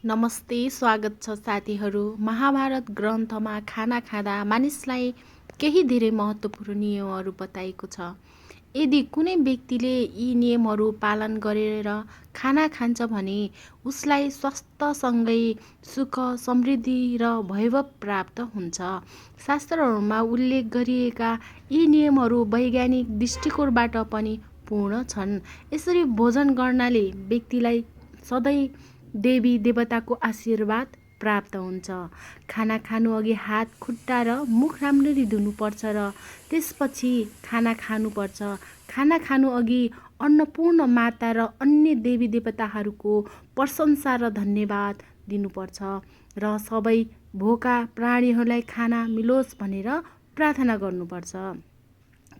नमस्ते, स्वागत छ साथीहरू। महाभारत ग्रन्थमा खाना खाँदा मानिसलाई केही धेरै महत्त्वपूर्ण नियमहरू बताइएको छ। यदि कुनै व्यक्तिले यी नियमहरू पालन गरेर खाना खान्छ भने उसलाई स्वास्थ्यसँगै सुख, समृद्धि र वैभव प्राप्त हुन्छ। शास्त्रहरूमा उल्लेख गरिएका यी नियमहरू वैज्ञानिक दृष्टिकोणबाट पनि पूर्ण छन्। यसरी भोजन गर्नाले व्यक्तिलाई सधैँ देवी देवताको आशीर्वाद प्राप्त हुन्छ। खाना खानु अघि हात, खुट्टा र मुख राम्ररी धुनुपर्छ र त्यसपछि खाना खानुपर्छ। खाना खानु अघि अन्नपूर्ण माता र अन्य देवी देवताहरूको प्रशंसा र धन्यवाद दिनुपर्छ र सबै भोका प्राणीहरूलाई खाना मिलोस् भनेर प्रार्थना गर्नुपर्छ।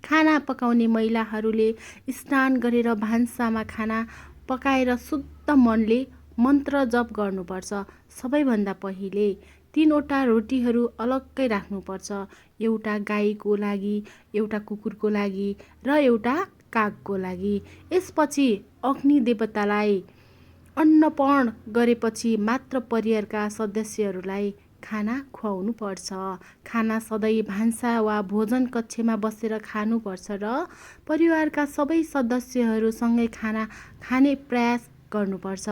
खाना पकाउने महिलाहरूले स्नान गरेर भान्सामा खाना पकाएर शुद्ध मनले मन्त्र जप गर्नुपर्छ। सबैभन्दा पहिले 3वटा रोटीहरू अलग्गै राख्नुपर्छ। एउटा गाईको लागि, एउटा कुकुरको लागि र एउटा कागको लागि। यसपछि अग्नि देवतालाई अन्नपण गरेपछि मात्र परिवारका सदस्यहरूलाई खाना खुवाउनु पर्छ। खाना सधैँ भान्सा वा भोजन कक्षमा बसेर खानुपर्छ र परिवारका सबै सदस्यहरूसँगै खाना खाने प्रयास गर्नुपर्छ।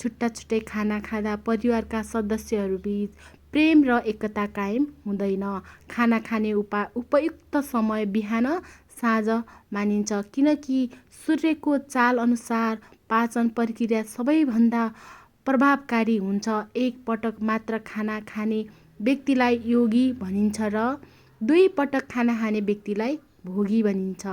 छुट्टा छुट्टै खाना खाँदा परिवारका सदस्यहरूबीच प्रेम र एकता कायम हुँदैन। खाना खाने उपयुक्त समय बिहान साँझ मानिन्छ, किनकि सूर्यको चाल अनुसार पाचन प्रक्रिया सबैभन्दा प्रभावकारी हुन्छ। एक पटक मात्र खाना खाने व्यक्तिलाई योगी भनिन्छ र 2 पटक खाना खाने व्यक्तिलाई भोगी भनिन्छ।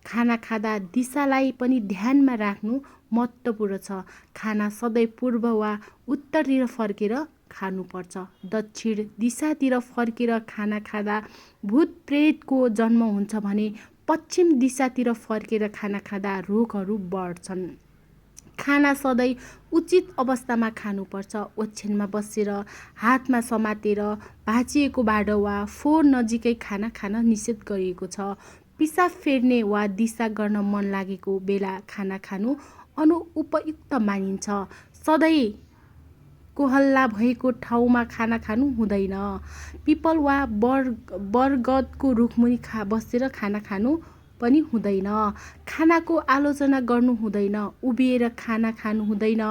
खाना खाँदा दिशालाई पनि ध्यानमा राख्नु महत्त्वपूर्ण छ। खाना सधैँ पूर्व वा उत्तरतिर फर्केर खानुपर्छ। दक्षिण दिशातिर फर्केर खाना खाँदा भूत प्रेतको जन्म हुन्छ भने पश्चिम दिशातिर फर्केर खाना खाँदा रोगहरू बढ्छन्। खाना सधैँ उचित अवस्थामा खानुपर्छ। ओछ्यानमा बसेर हातमा समातेर भाँचिएको भाँडो वा फोहोर नजिकै खाना खान निषेध गरिएको छ। पिसाब फेर्ने वा दिसा गर्न मन लागेको बेला खाना खानु अनुपयुक्त मानिन्छ। सधैँ कोहल्ला भएको ठाउँमा खाना खानु हुँदैन। पिपल वा बरगदको रुखमुनि बसेर खाना खानु पनि हुँदैन। खानाको आलोचना गर्नु हुँदैन। उभिएर खाना खानु हुँदैन।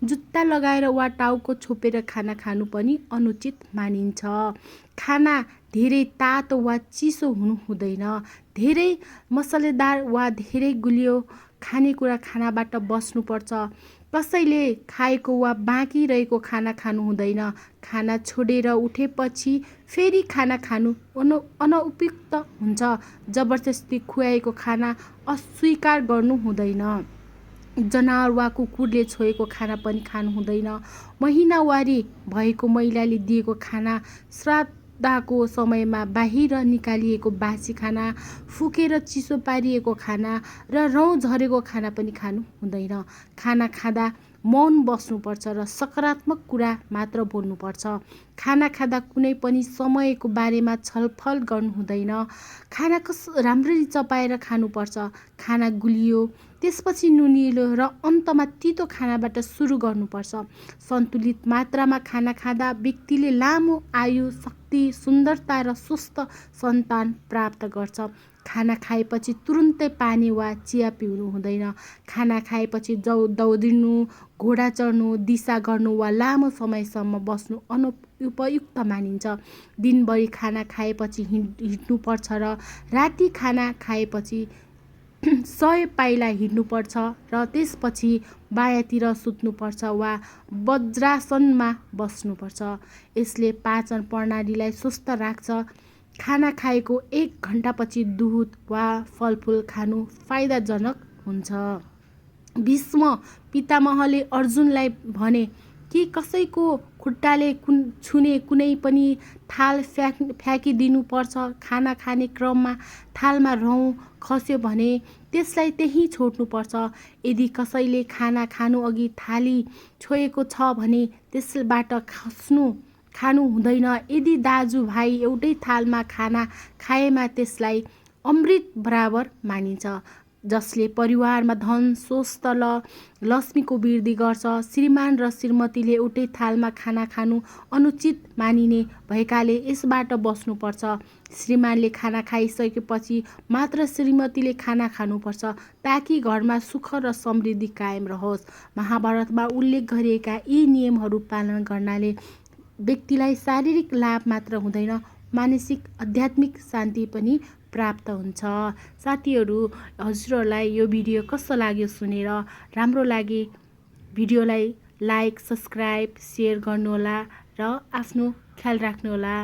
जुत्ता लगाएर वा टाउको छोपेर खाना खानु पनि अनुचित मानिन्छ। खाना धेरै तातो वा चिसो हुनु हुँदैन। धेरै मसलेदार वा धेरै गुलियो खानेकुरा खानाबाट बस्नुपर्छ। कसैले खाएको वा बाँकी रहेको खाना खानु हुँदैन। खाना छोडेर उठेपछि फेरि खाना खानु अनुपयुक्त हुन्छ। जबरजस्ती खुवाएको खाना अस्वीकार गर्नु हुँदैन। जनावर वा कुकुरले छोएको खाना पनि खानु हुँदैन। महिनावारी भएको महिलाले दिएको खाना, श्राद्धको समयमा बाहिर निकालिएको बासी खाना, फुकेर चिसो पारिएको खाना र रौँ झरेको खाना पनि खानु हुँदैन। खाना खाँदा मौन बस्नुपर्छ र सकारात्मक कुरा मात्र बोल्नुपर्छ। खाना खाँदा कुनै पनि समयको बारेमा छलफल गर्नु हुँदैन। खाना राम्ररी चपाएर खानुपर्छ। खाना गुलियो, त्यसपछि नुनिलो र अन्तमा तितो खानाबाट सुरु गर्नुपर्छ। सन्तुलित मात्रामा खाना खाँदा व्यक्तिले लामो आयु, शक्ति, सुन्दरता र स्वस्थ सन्तान प्राप्त गर्छ। खाना खाएपछि तुरुन्तै पानी वा चिया पिउनु हुँदैन। खाना खाएपछि दौडिनु, घोडा चढ्नु, दिसा गर्नु वा लामो समयसम्म बस्नु अनुपयुक्त मानिन्छ। दिनभरि खाना खाएपछि हिँड्नुपर्छ र राति खाना खाएपछि 100 पाइला हिँड्नुपर्छ र त्यसपछि बायाँतिर सुत्नुपर्छ वा वज्रासनमा बस्नुपर्छ। यसले पाचन प्रणालीलाई स्वस्थ राख्छ। खाना खाएको 1 घन्टापछि दुध वा फलफुल खानु फाइदाजनक हुन्छ। भीष्म पितामहले अर्जुनलाई भने कि कसैको खुट्टाले छुने कुनै पनि थाल फ्याँकिदिनुपर्छ। खाना खाने क्रममा थालमा रौँ खस्यो भने त्यसलाई त्यहीँ छोड्नुपर्छ। यदि कसैले खाना खानु अघि थाली छोएको छ भने त्यसबाट खानु हुँदैन। यदि दाजुभाइ एउटै थालमा खाना खाएमा त्यसलाई अमृत बराबर मानिन्छ। जसले परिवारमा धन स्वस्थ लक्ष्मीको वृद्धि गर्छ। श्रीमान र श्रीमतीले एउटै थालमा खाना खानु अनुचित मानिने भएकाले यसबाट बस्नुपर्छ। श्रीमानले खाना खाइसकेपछि मात्र श्रीमतीले खाना खानुपर्छ ताकि घरमा सुख र समृद्धि कायम रहोस्। महाभारतमा उल्लेख गरिएका यी नियमहरू पालन गर्नाले व्यक्तिलाई शारीरिक लाभ मात्र हुँदैन, मानसिक आध्यात्मिक शान्ति पनि प्राप्त हुन्छ। साथीहरू, हजुरहरूलाई यो भिडियो कस्तो लाग्यो सुनेर? राम्रो लागे भिडियोलाई लाइक, सब्सक्राइब, सेयर गर्नुहोला र आफ्नो ख्याल राख्नुहोला।